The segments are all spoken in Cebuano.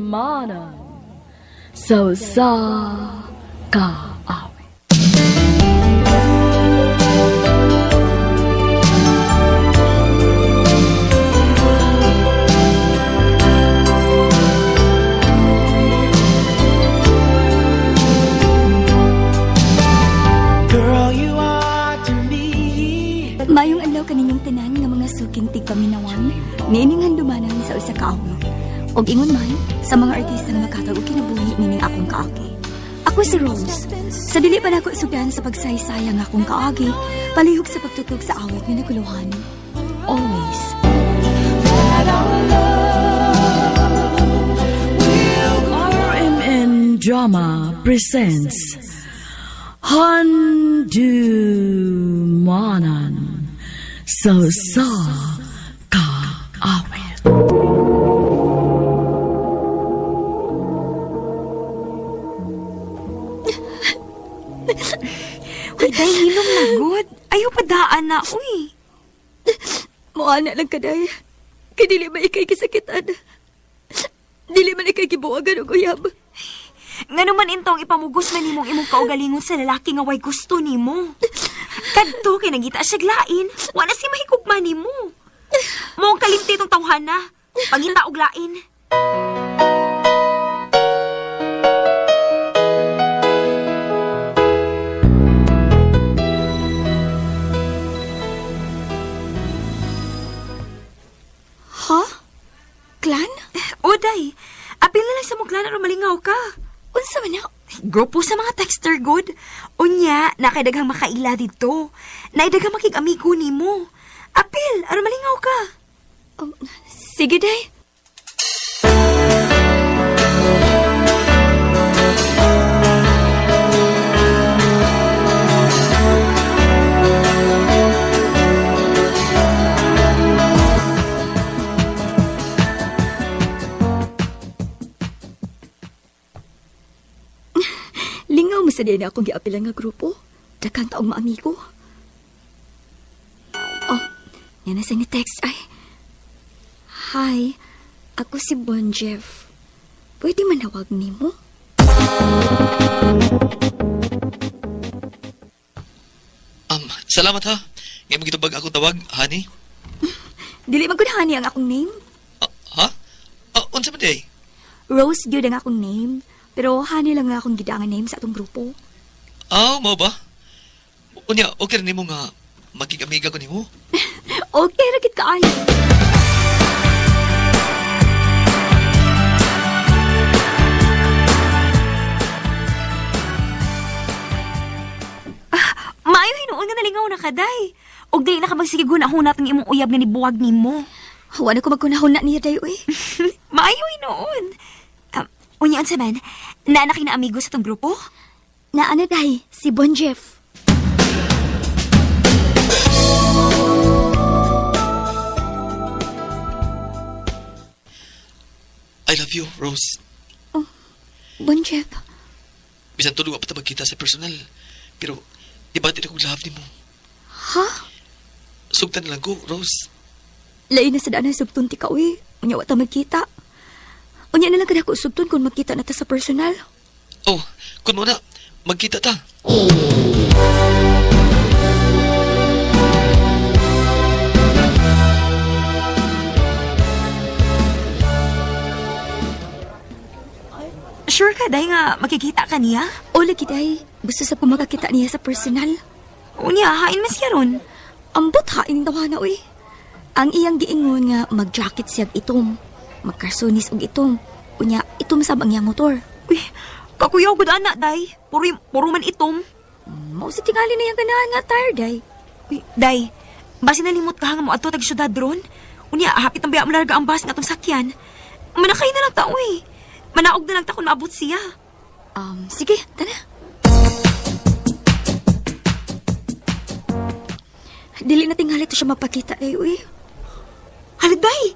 Handumanan sa usa ka awit. Girl, you are to me. Mayong adlaw kaninyong tanan nga mga suking tigpaminawan, niining handumanan sa usa ka awit. Og ingon man sa mga artista nga makatag og kinabuhi nining akong kaagi. Ako si Rose. Sa dili pa nako sugdan sa pagsaysay ang akong kaagi, palihog sa pagtutug sa awit nga naguluhan. Always. RMN Drama presents Handumanan sa usa ka awit. Uy, day, hilom na, good. Ayaw padaan na, uy. Moana lang kaday. Kay dili man ikay kisakitan. Dili man ikay gibuwagan og uyab. Nga naman intong ipamugos man nimong imong kaugalingon sa lalaki nga way gusto nimo. Kadto kay nagita siya lain, wala si mahigugma nimo. Mo ang kalimti itong tawhana. Pangita og lain. Ha? Clan? Oday, apil na lang sa mong clan aron malingaw ka. Unsa man na? Grupo sa mga texter good. Unya, nakaidaghang makaila dito. Naidaghang makig-amigo nimo. Apil, aron malingaw ka. Sige, day. Lingaw mo sa diyan akong giapilan nga grupo. Daghang taong maamigo. Oh, yan na sa ni text ay. Hi, ako si Bon Jeff. Pwede manawag nimo? Salamat ha. Ngayon mo gitubag ako tawag, honey. Dili man gud honey ang akong name. Ha? Unsa man di ay? Rose gyud ang akong name, pero honey lang nga akong gidangan name sa atong grupo. Ah, mao ba? Unya, okay ra nimo nga magig-amiga ko nimo? Okay ra gid kaayo. Maayo hinuon nga nalingaw na kaday. Og dili na ka magsigig hunahuna ang imong uyab nga nibuwag nimo. Wa na ko magkunahuna niya day uy. Maayo hinuon. Unya unsa man, naa na kay na amigo sa tong grupo? Naa na day si Bon Jeff. I love you, Rose. Oh, Bon Jeff. Bisan tulo pa ta magkita sa personal. Pero di ba di ko love nimo? Ha? Sugtan lang ko, Rose. Lain na sa daan ang sugton ti ka uy. Unya wa ta magkita. Unya na lang kada ko sugton kung magkita na ta sa personal. Oh, kun mo na, magkita ta. Sure ka, day, nga makikita ka niya? O lagi, day. Gusto sa ko makakita niya sa personal. Unya, hain mas siya ron. Ambot hain tawa na, uy. Ang iyang giingon nga mag-jacket siyag itom. Magkarsonis og itom. Unya, itom sab ang iyang motor. Uy, kakuyaw gud ana, day. Puro, puro man itom. Mao sa tingali na iyang ganahan nga attire, day. Uy, day, basi nalimot ka nga mo ato tag syudad ron. Unya, hapit ang biya mo larga ang bus nga atong sakyan. Manakay na lang ta, uy. Manaog na lang ta kung maabot siya. Sige, tana. Dili na tingali to siya mapakita, day, uy. Hala, day!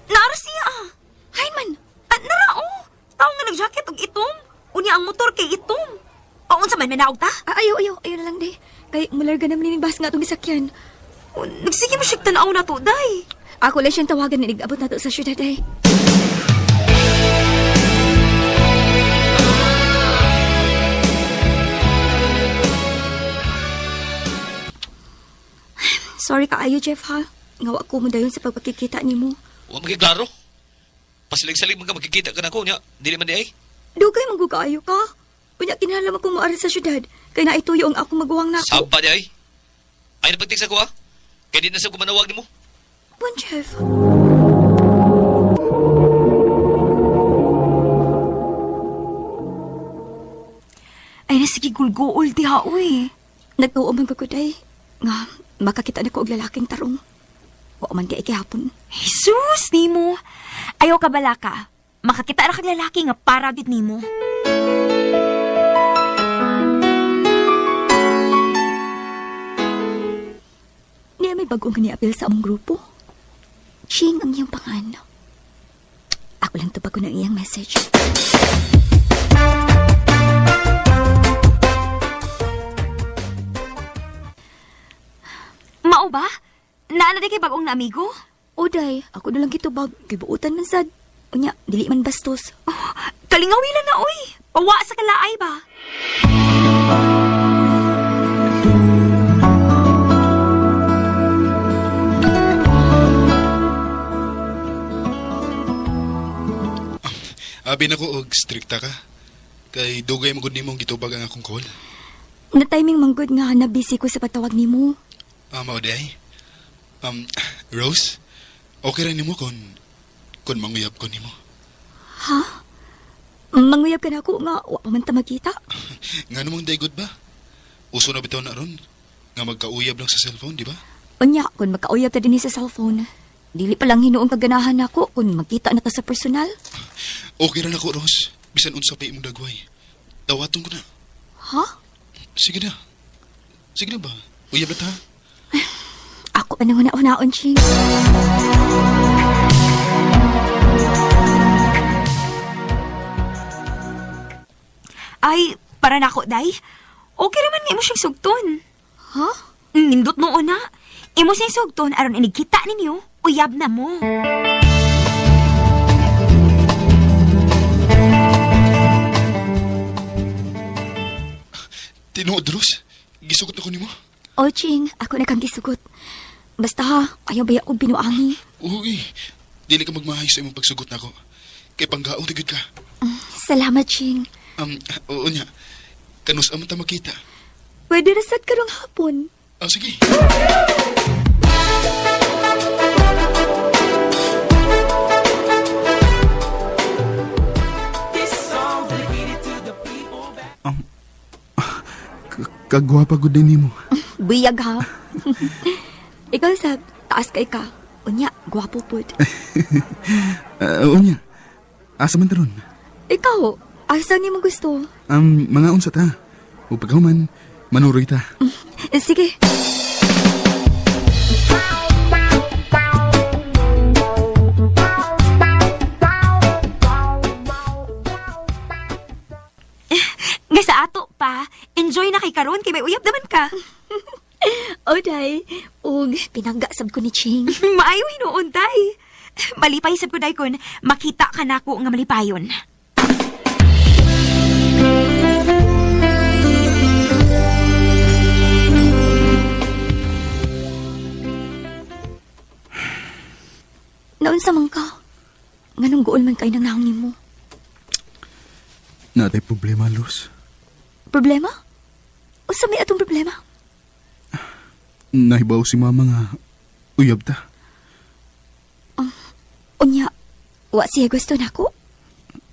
Naara siya, ah. Hain man! Ah, nara, oh. Tao nga nag-jacket og itom. Unya ang motor kay itom. O, unsa man, manaog ta? Ah, ayaw, ayaw, ayaw na lang, day. Kay mularga naman ining bus nga atong gisakyan. O, nagsige mo siya tanaw na to, day. Ako lang siyang tawagan na nag-abot na to sa syudad, day. Sorry kaayo, Jeff, ha? Nga wa ko mo dayon sa pagpakikita nimo. Wa man klaro. Pasilig-salig man ka magkikita ka nako nya. Dili man di ay. Dugay man gud kaayo ka. Unya kinahanglan man kong moara sa syudad kay naituyo ang akong maguwang nako. Saba di ay. Ay napagtik sa ko ha. Kay di na sa ko manawag nimo. Bon, Jeff. Ay na sige gulgool diha uy. Nagtuo man gud ko day nga makakita na ko og lalaking tarong. Wa man di ay gihapon. Jesus nimo. Ayaw ka balaka. Makakita ra kag lalaki nga para gid nimo. Niya may bag-o nga niapil sa among grupo. Ching ang iyang pangan. Ako lang tubag ko ng iyang message. Mao ba? Naa na di kay bag-ong na amigo? Oday, ako na lang gitubag. Gibuotan man sad. Unya, dili man bastos. Oh, kalingawilan na uy. Pawa sa kalaay ba? Abi na ko og strikta ka. Kay dugay mo gud nimong gitubag ang akong call. Na timing man gud nga na busy ko sa pagtawag nimo. Ah, mao di ay. Rose, okay ra nimo kon manguyab ko nimo. Ha? Manguyab ka na ako nga wa pa man ta magkita. Nga namang day good ba? Uso na bitaw na ron. Nga magkauyab lang sa cellphone, di ba? Unya, kung magkauyab ta dinhi sa cellphone, dili pa lang hinuong kaganahan nako kung magkita na ta sa personal. Okay ra nako, Rose. Bisan unsa pa imong dagway. Dawaton ko na. Ha? Sige na. Sige na ba? Uyab na ta. Ako pa nang una-unaon, Ching. Ay, para nako day. Okay raman nga imo siyang sugton. Ha? Nindot noon na. Imo siyang sugton aron inigkita ninyo, uyab na mo. Tinuod, Rose. Gisugot na ko nimo. O, Ching, ako na kang gisugot. Basta ha, ayaw baya kong binuangi. Uy, dili ka magmahay sa imong pagsugot nako. Kay panggaong na gyud ka. Salamat, Ching. Oo niya. Kanus man ta makita. Pwede ra sad karong hapon. Ah, sige. Kagwapa gud din nimo. Buyag ha. Ikaw sab, taas kay ka. Unya, gwapo pud. Oo niya. Asa man taron? Ikaw, asa nimo gusto? Mga unsa ta. O pagkahuman, manuroy ta. Sige. Nga sa ato pa, enjoy na kay karon kay may uyab naman ka. Oday, ug pinangga sab ko ni Ching. Maayo hinuon day. Malipay sab ko day kun makita ka nako nga malipayon. Naunsa man ka? Nganong guol man kay nang naong nimo? Natay problema, Luz. Problema? Unsa may atong problema? Nahibaw si mama nga uyab ta. Unya, wa siya gusto nako?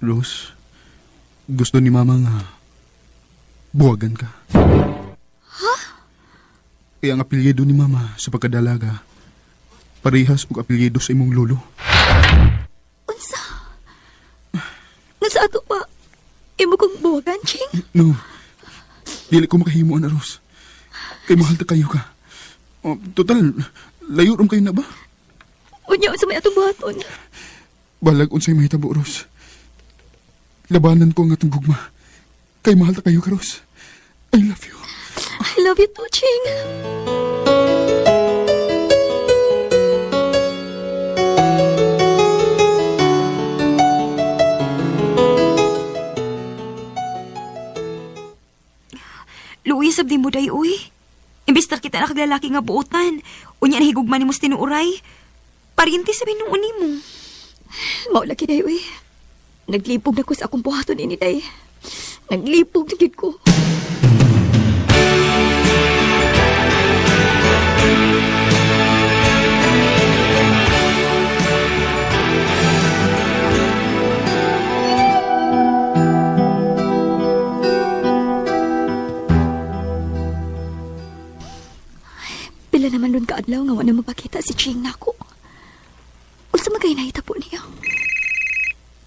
Rose, gusto ni mama nga buwagan ka. Ha? Kaya ang apelyido ni mama sa pagkadalaga, parehas og apelyido sa imong lolo. Unsa? Nasa ato pa, imo kong buwagan, Ching? No. Dili ko makahimo ana, Rose. Kay mahal ta kayo ka. Oh, total, layo rom kayo na ba? Unya, unsa may atong buhaton? Balag unsay mahitabo, Rose. Labanan ko ang atong gugma. Kay mahal ta kayo ka, Rose. I love you. I love you too, Ching. Luwi sab di mo day uy. Imbis kita na kaglalaki nga buotan, unya nahigugma nimo sa tinuoray. Parinti sa binuon nimo. Mao lagi day, uy. Naglipog na ko sa akong buhaton ini, day. Naglipog na gid ko. Pila naman ron kaadlaw nga wa na magpakita si Ching nako. Unsa man kay nahitabo niya?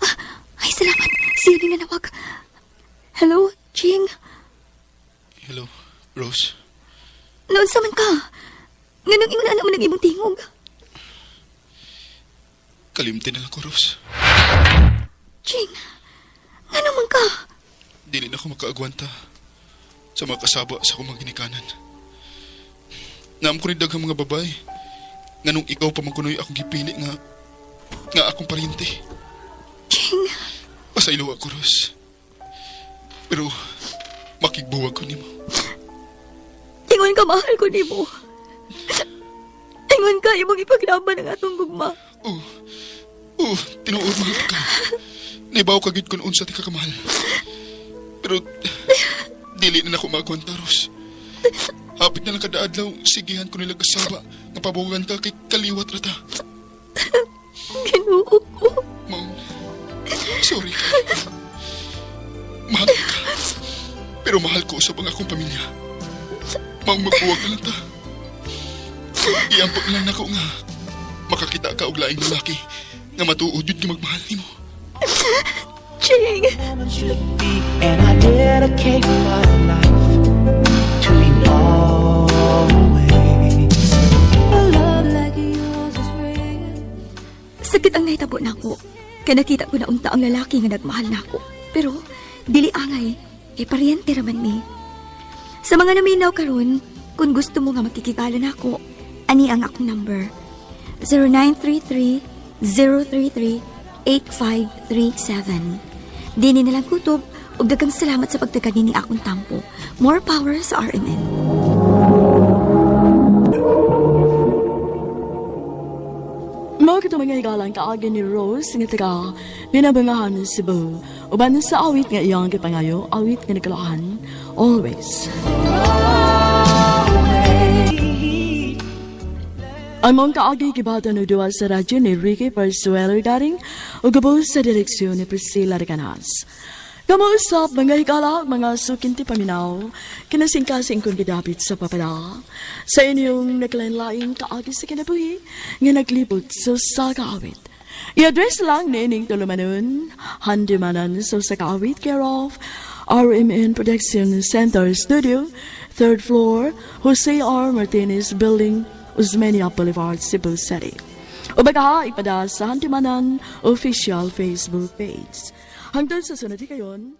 Ah, ay, salamat. Siya ning nanawag. Hello, Ching. Hello, Rose. Naunsa man ka? Nganong ingon na man ang imong tingog? Kalimti na lang ko, Rose. Ching, ngano man ka? Dili na ako makaagwanta sa mga kasaba sa akong mga ginikanan. Naam ko ni daghang mga babae. Nganong ikaw pa man kunoy akong gipili nga akong paryente. Ching, Pasaylo ako, Rose. Pero makigbuwag ko nimo. ingon ka mahal ko nimo. Ingon ka imong ipaglaban ang atong gugma. Oh, oh, tinuod mahal ka. Naibaw ka gid kun unsa ti ka kamahal. Pero dili na nako maagwanta, Rose. Hapit na lang kada adlaw, sigihan ko nila kasaba nga pabugan ka kay kaliwat ra ta. Ginoo ko. Ma'am, sorry ka. Mahal ka. Pero mahal ko usab ang akong pamilya. Maong magbuwag na lang ta. Iampag lang nako nga makakita ka og laing lalaki nga matuod yun nga magmahal nimo. Ching! Should be, and I dedicate my life to you always. A love like yours is rare. Sakit ang nahitabo nako. Kay nakita ko na unta ang lalaki nga nagmahal nako. Pero dili angay, kay paryente raman mi. Sa mga naminaw karon, kung gusto mo nga makikigala nako, ani ang akong number. 0933-033-8537. Dini na lang kutob ug daghang salamat sa pagtaga nini akong tampo. More power sa RMN. Mao kato mga higalang kaagi ni Rose nga taga Binabangahan Cebu. Uban sa awit nga iyang gipangayo, awit nga nagkalaan, Always. Ang mong kaagi gibata no duwa sa radyo ni Ricky Parsuelo Daring ug gabos sa direksyon ni Priscilla Recanas. Kamuusap mga higala, mga sukinti paminaw, kinasingkasing kong gidapit sa papada. Sa inyong naglain-laing kaagi sa kinabuhi, nga naglibot sa usa ka awit. I-address lang niining tulumanon, handumanan sa usa ka awit, care of RMN Production Center Studio, 3rd floor, Jose R. Martinez Building, Osmeña Boulevard, Cebu City. O baka ipada sa Handumanan official Facebook page. Hangtod sa sunod kayon,